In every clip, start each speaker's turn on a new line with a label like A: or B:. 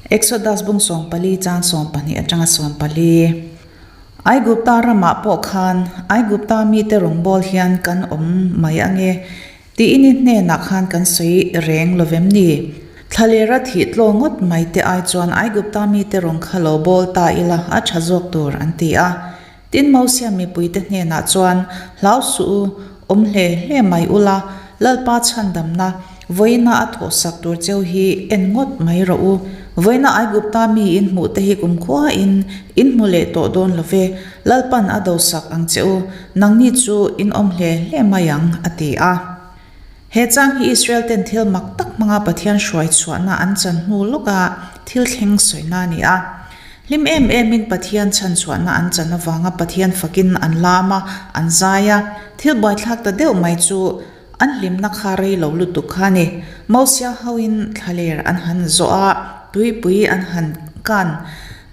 A: Exodus bung 14 chang 12 atanga 14. Aigupta ramah pawh khan Aigupta mite rawngbâwl hian kan awm mai ange tiin i hnênah khan kan sawi reng lo vem ni? Thlalêra thih tlaw ngawt mai te ai chuan Aigupta mite rawn kha lo bâwl ta ila a ṭha zawk tur an ti a. Tin, Mosia mipuite hnênah chuan, Hlau suh u, awm hle hle mai ula, Lalpa chhandamna, vawiina a thawhsak tur cheu hi en ngawt mai rawh u. Vawiina Aigupta mi in hmuh te hi kumkhuain in hmu leh tawh dawn lo ve, Lalpan a dosak ang che u, nangni chu in awm hle hle mai ang, a ti a. He chang hi Israel ten thil mak tak hmanga Pathian hruai chhuahna an chan hnu lawka thil thleng sawina a ni a. Hlim em emin Pathian chhan chhuahna an chan avanga Pathian fakin an lam a, an zai a. Thil buaithlak ta deuh mai chu an hlimna kha rei lo lutuk kha a ni. Mosia hoin thlaler an han zawh a, tuipui an han kan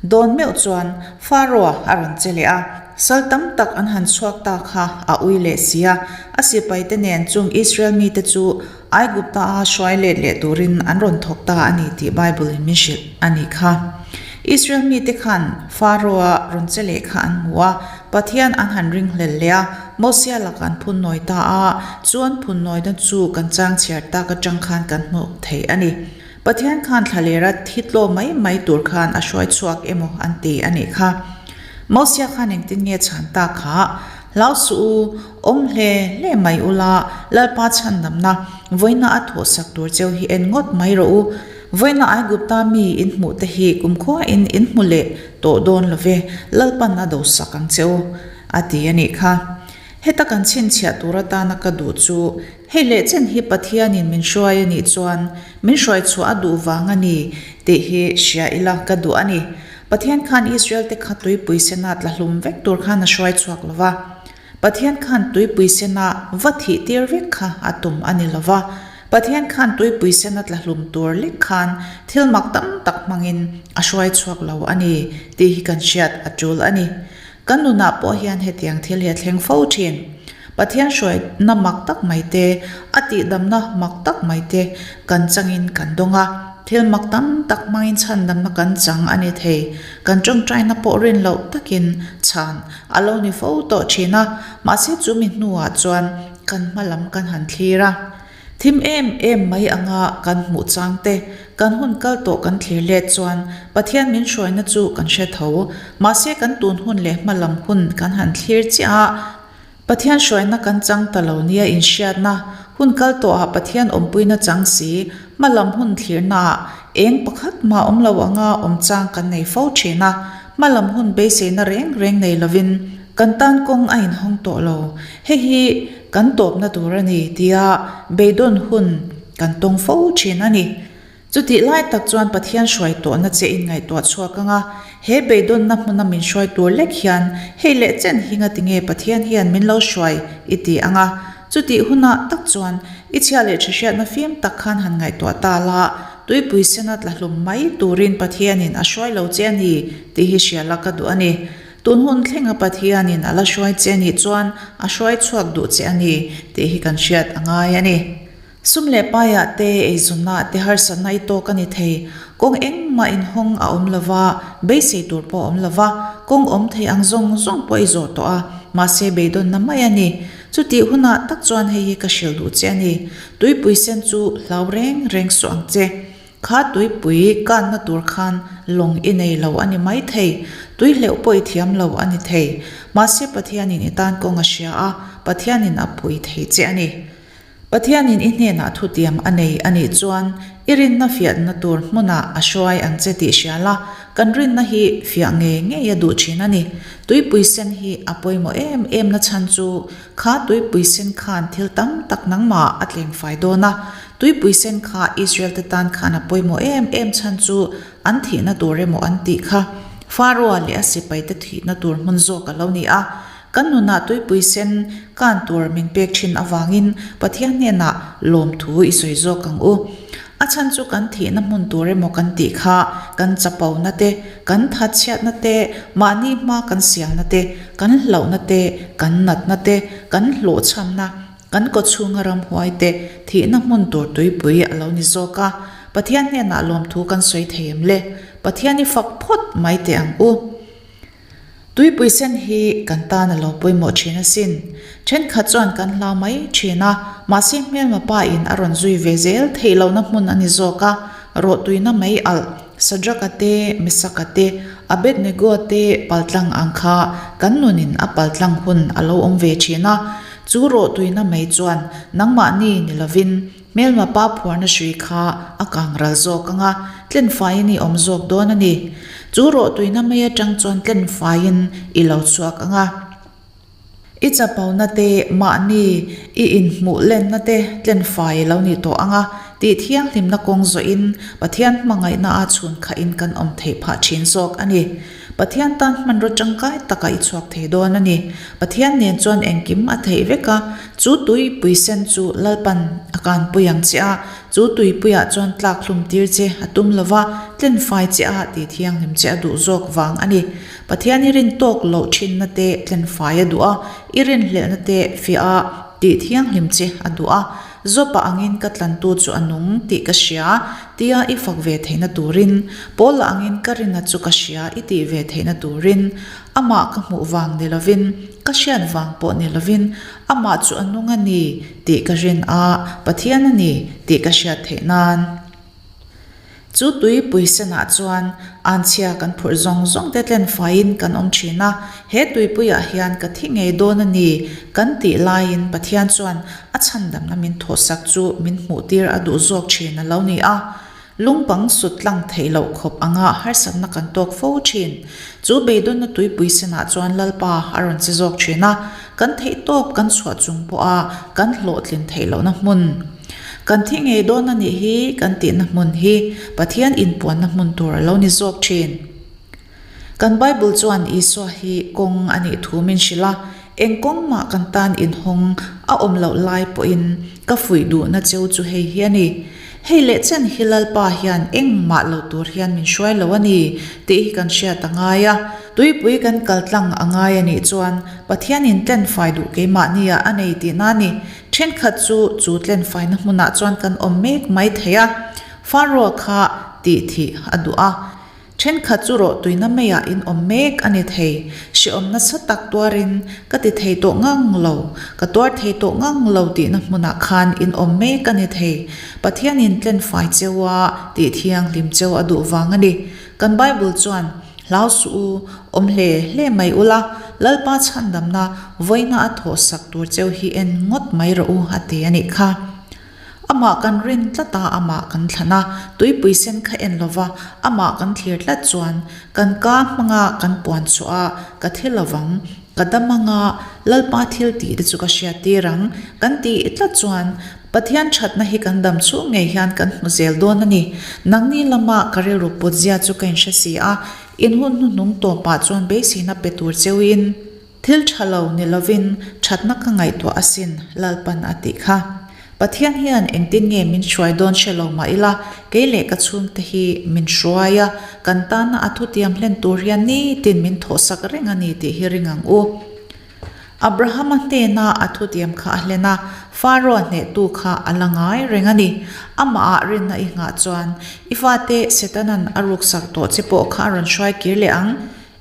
A: dawn meuh chuan Pharaoh a rawn che leh a. Sal tam tak an han chhuak ta kha a ui leh si a, a sipaite nen chung Israel mite chu Aigupta-a hruai let leh turin an rawn thawk ta a ni tih Bible-in min hrilh a nih kha. Israel mite khan Pharaoh-a rawn che leh kha an hmu a, Pathian an han ringhlel leh a, Mosia lakah an phun nawi ta a, chu an phun nawina chu kan chang chhiar tak atang khan kan hmuh theih a ni. Pathian khan thlalera thi tlaw mai mai tur khan a hruai chhuak emaw an ti a nih kha. Mosia khan engtin nge chhan ta kha? Hlau suh u, awm hle hle mai ula, Lalpa chhandamna, vawiina a thawhsak tur cheu hi en ngawt mai rawh u. Vawiina Aigupta mi in hmuh te hi kumkhuain in hmu leh tawh dawn lo ve, Lalpan a dosak ang che u, a ti a nih kha. Heta kan chhinchhiah tur atana ka duh chu, hei leh chen hi Pathianin min hruai a nih chuan min hruai chhuah a duh vang a ni tih hi hria ila ka duh a ni. Pathian khan Israel te kha tuipui sena tla hlum vek tur khan a hruai chhuak lo va. Pathian khan tuipui sena va thih tir vek kha a tum a ni lo va. Pathian khan tuipui sena tla hlum tur lek khan thil mak tam tak hmangin a hruai chhuak lo a ni tih hi kan hriat a tul a ni. Kan nunah pawh hian hetiang thil hi a thleng fo thin. Pathian hruaina mak tak mai te, a tihdamna mak tak mai te kan changin kan dawng a. Thil mak tam tak hmangin chhandamna kan chang a ni thei. Kan tawngtaina pawh rin loh takin chhan a lo ni fo tawh thin a, mahse chu mi hnuah chuan kan hma lam kan han thlir a. Thim em em mai anga kan hmuh chang te, kan hun kal tawh kan thlir let chuan Pathian min hruaina chu kan hre tho. Mahse kan tun hun leh hma lam hun kan han thlir chiah a, Pathian hruaina kan chang ta lo nia inhriatna, hun kal tawhah Pathian awmpuina chang si, hma lam hun thlirnaah eng pakhat mah awm lo anga awm chang kan nei fo thin a, hma lam hun beiseina reng reng nei lovin kan tan kawng a inhawng tawh lo. Hei hi kan tawpna tur a ni tia beidawn hun kan tawng fo thin a ni. Chutih lai tak chuan Pathian hruai tawhna che in ngaihtuah chhuak ang a, he beidawnna hmuna min hruai tur lek hian hei leh chen hi ngatinge Pathian hian min lo hruai i ti ang a. Chutih hunah tak chuan i chhia leh ṭhahriatna fim tak khan han ngaihtuah ta la, tuipui sena tla hlum mai turin Pathianin a hruai lo che a ni tih hi hria la ka duh a ni. Tun hun thlenga Pathianin a la hruai che a nih chuan a hruai chhuak duh che a ni tih hi kan hriat a ngai a ni. Sum leh paiah te, eizawnah te harsatna i tawk a ni thei. Kawng engmah inhawng a awm lo va, beisei tur pawh a awm lo va, kawng awm thei ang zawng zawng pawh i zawh tawh a, mahse beidawnna mai a ni. Chutih hunah tak chuan hei hi ka hrilh duh che a ni. Tuipui sen chu hlau reng reng suh ang che. Kha tuipui kanna tur khan lawng i nei lo a ni mai thei, tui hleuh pawh i thiam lo a ni thei. Mahse Pathianin i tan kawng a hria a, Pathianin a pui thei che a ni. Pathianin i hnenah thutiam a nei a nih chuan i rinna fiahna tur hmunah a hruai ang che tih hria la, kan rinna hi fiah ngei ngei a duh thin a ni. Tuipui sen hi a pawimawh em em na chhan chu kha tuipui sen khan thil tam tak nangmah a tleng fai dawn a, tuipui sen kha Israel te tan khan a pawimawh em em chhan chu an thihna tur emaw an tih kha Pharaoh leh a sipaite thihna tur hmun zawk a lo ni a. Kan nunah tuipui sen kan tur min pek thin avangin Pathian hnenah lawmthu i sawi zawk ang u. A chhan chu kan thihna hmun tur emaw kan tih kha kan chapona te, kan thatchhiatna te, mahni hma kan sialna te, kan hlauhna te, kan natna te, kan hlawhchhamna, kan kawchhunga ramhuai te thihna hmun tur tuipui a lo ni zawk a. Pathian hnenah lawmthu kan sawi thei em le? Pathian i fak phawt mai teh ang u. Tuipui sen hi kan tan a lo pawimawh thin asin. Thenkhat chuan kan hlau mai thin a, mahse hmelma pa in a rawn zui ve zel theih lohna hmun a ni zawk a, rawhtuina mai alh, Sadraka te, Mesaka te, Abednego te paltlang ang kha kan nunin a paltlang hun a lo awm ve thin a, chu rawhtuina mai chuan nangmahni ni lovin Hmelma pa phuarna hrui kha a kang ral zawk ang a, tlenfaiin i awm zawk dawn a ni. Chu rawhtuina mai atang chuan tlenfaiin i lo chhuak ang a. I chapona te, mahni i inhmuh lenna te tlenfai i lo ni tawh ang a, tih thianghlimna kawng zawhin Pathian hmangaihna a chhun khahin kan awm theih phah thin zawk a ni. Pathian tan hmanraw tangkai takah i chhuak thei dawn a ni. Pathian nen chuan engkim a theih vek a, chu tuipui sen chu Lalpan a kanpui ang che a, chu tuipuiah chuan tlak hlum tir che a tum lo va, tlenfai che a tih thianghlim che a duh zawk vang a ni. Pathian i rin tawk loh thinna te tlenfai a duh a, i rinhlelhna te fiah a tih thianghlim che a duh a. Zawpa angin ka tlantu chu a nung tih ka hria, tia i fak ve theihna turin, Paula angin ka rinna chu ka hria i tih ve theihna turin, amah ka hmuh vang ni lovin, ka hriat vang pawh ni lovin, amah chu a nung a ni tih ka rin a, Pathian a ni tih ka hriat theih nan. Chu tuipui senah chuan anchhia kan phurh zawng zawng te tlen faiin kan awm thin a, he tuipuiah hian ka thi ngei dawn a ni kan tih laiin Pathian chuan a chhandamna min thawhsak chu min hmuhtir a duh zawk thin a lo ni a. Lungpang sut tlang theih loh khawp anga harsatna kan tawk fo thin. Chu beidawnna tuipui senah chuan Lalpa a rawn che zawk thin a, kan theihtawp kan chhuah chung pawha kan hlawhtlin theih lohna hmun. Kan thi ngei dawn a nih hi kan tihna hmun hi Pathian inpuanna hmun tur a lo ni zawk thin. Kan Bible chuan Isua hi kawng a nih thu min hrilh a, eng kawng mah kan tan inhawng a awm loh lai pawhin ka fuih duhna cheu chu hei hi a ni. Hei leh chen hi Lalpa hian engmah lo tur hian min hruai lo a ni tih hi kan hriat a ngai a. Tuipui kan kal tlang a ngai a nih chuan Pathianin tlenfai duh keimahniah a nei tihna a ni. Thenkhat chu chu tlenfaina hmunah chuan kan awm mek mai thei a, Pharaoh kha tih thih a duh a. Thenkhat chu rawhtuina meiah in awm mek a ni thei. Hrehawm nasa tak tuarin ka ti thei tawh ngang lo, ka tuar thei tawh ngang lo tihna hmunah khan in awm mek a ni thei. Pathianin tlenfai cheu a tih thianghlim cheu a duh vang a ni. Kan Bible chuan Hlau suh u, awm hle hle mai ula, Lalpa chhandamna vawiina a thawh sak tur cheu hi en ngawt mai rawh u a ti a nih kha. Amah kan rin tlat a, amah kan thlan a, tuipui sen kha en lova amah kan thlir tlat chuan kan ka hmanga kan puan chhuah a, ka thi lovang, ka dam anga Lalpa thil tih te chu ka hriat tir ang kan tih tlat chuan Pathian thatna hi kan dam chhung ngei hian kan hmu zel dawn a ni. Nangni lama ka rilru put zia chu ka inhre si a, in hun hnuhnung tawpah chuan beiseina pe tur cheuin thil tha lo ni lovin thatna ka ngaihtuah asin, Lalpan a tih kha. Pathian hian engtin nge min hruai dawn hre lo mah ila, kei leh ka chhungte hi min hruai a, kan tana a thutiam hlen tur hian nitin min thawhsak reng a ni tih hi ring ang u. Abrahama hnena a thutiam kha a hlen a, Pharaoh hnehtu kha a la ngai reng a ni. Amahah rinna i nghah chuan, i fate Setana'n a ruksak tawh che pawh kha a rawn hruai kir leh ang.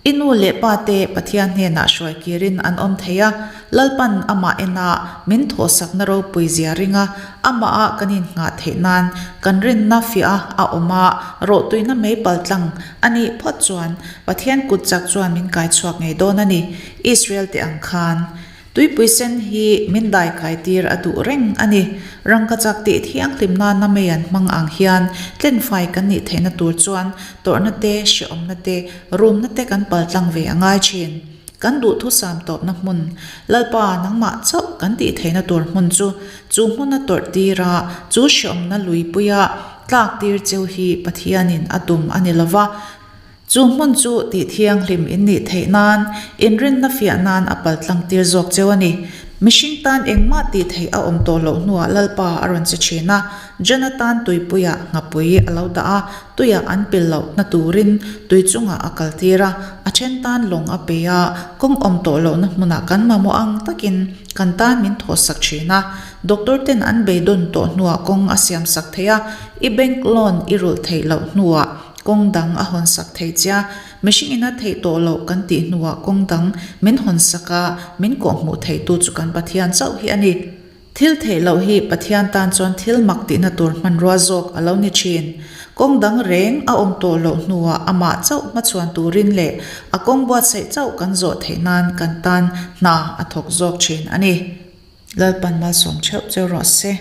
A: I nu leh pate Pathian hnenah hruai kirin an awm thei a, Lalpan amah ena min thawhsakna ropui zia ring a, amahah kan innghah theih nan kan rinna fiah a awm a, rawhtuina mei paltlang a nih phawt chuan Pathian kut chak chuan min kai chhuak ngei dawn a ni. Israel te ang khan tuipui sen hi min dai kai tir a duh reng a ni. Rangkachak tih thianghlim nana mei an hmang ang hian tlenfai kan nih theihna tur chuan tawrhna te, hrehawmna te, rumna te kan paltlang ve a ngai thin. Kan duhthusam tawpna hmun, Lalpa nangmah chauh kan tih theihna tur hmun chu, chu hmuna tawrh tira chu hrehawmna luipuia tlak tir cheu hi Pathianin a tum a ni lova, Chu hmun chu tih thianghlim in nih theih nan, inrinna fiah nan a paltlang tir zawk cheu a ni. Mihring tan engmah tih theih a awm tawh loh hnuah Lalpa a rawn che thin a, Jona tan tuipuiah nghapui a lo dah a, tuiah an pil loh na turin tui chungah a kaltir a, a then tan lawng a pe a, kawng awm tawh lohna hmunah kan mamawh ang takin kan tan min thawhsak thin a, doctor ten an beidawn tawh hnuah kawng a siamsak thei a, i bank loan i rulh theih loh hnuah kawng dang a hawnsak thei chia. Mihring ina theih tawh loh kan tih hnuah kawng dang min hawnsak a, min kawhhmuh theihtu chu kan Pathian chauh hi a ni. Thil theih loh hi Pathian tan chuan thil mak tihna tur hmanrua zawk a lo ni thin. Kawng dang reng a awm tawh loh hnuah amah chauh hmachhuan turin leh a kawng buatsaih chauh kan zawh theih nan kan tan hna a thawk zawk thin a ni. Lalpan malsawm theuh cheu rawh se.